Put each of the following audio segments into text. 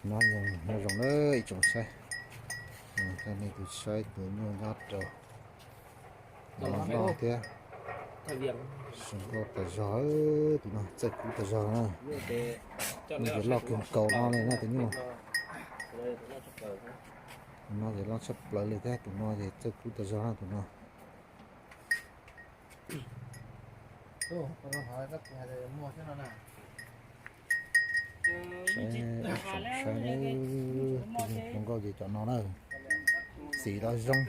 No nyob zoo na ib tsoom saib, nej tus saib tus nyuj nyob rau no thiab. Zoo nkauj tas zog, tus no txawj kub tas zog na. Nyuj ces loj kawg nkaus no li na tus nyuj. Tus no ces loj tshaj plaws li thiab, tus no ces txawj kub tas zog na tus no. Saib, saib, zoo nkauj ces cov no na, txiv los zoo.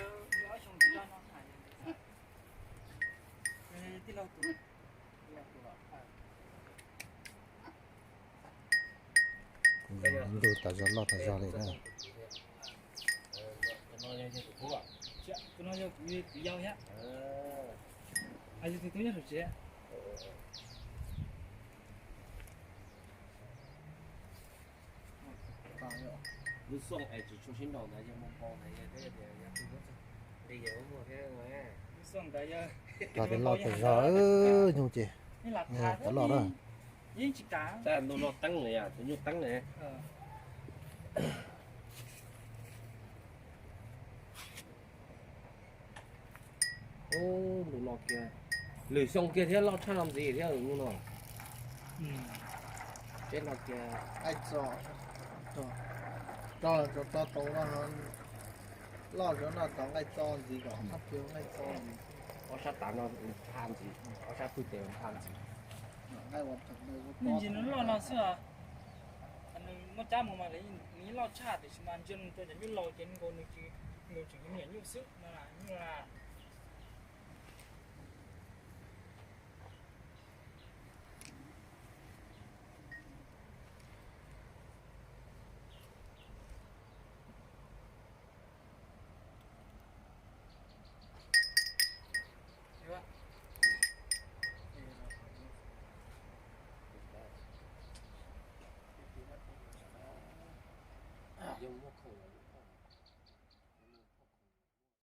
Ntug tas zog loj tas zog li na. Lub xoj es tsis tshua sib nraus ntawd yog mus npau ntawd yog thiab tias yog twg muab txog li yog muaj thiab. Lub xoj ntawd yog cov tias loj tas zog nyuj ces, cov loj na. Yeej tsis kam. Tab ntuj no teeb na yom, tus nyuj teeb na. Ub, ntu no kiag, lwm xyoo kiag thiab loj tshaj no ntxiv thiab nyuj no. Teb no kiag, loj zov no tau nqaij txo ntxiv kom ob sab tav no phaj ntxiv, ob sab pwg tes phaj ntxiv. Nws ntsis nws loj no xwb os. Nws muaj cab mus mas nws loj tshaj tiam sis mas ntsia rau cov nyuj laus ces nkaus nws tsis, nkaus tseem niam nyuj xwb no, nyuj na. Yeej muaj khoom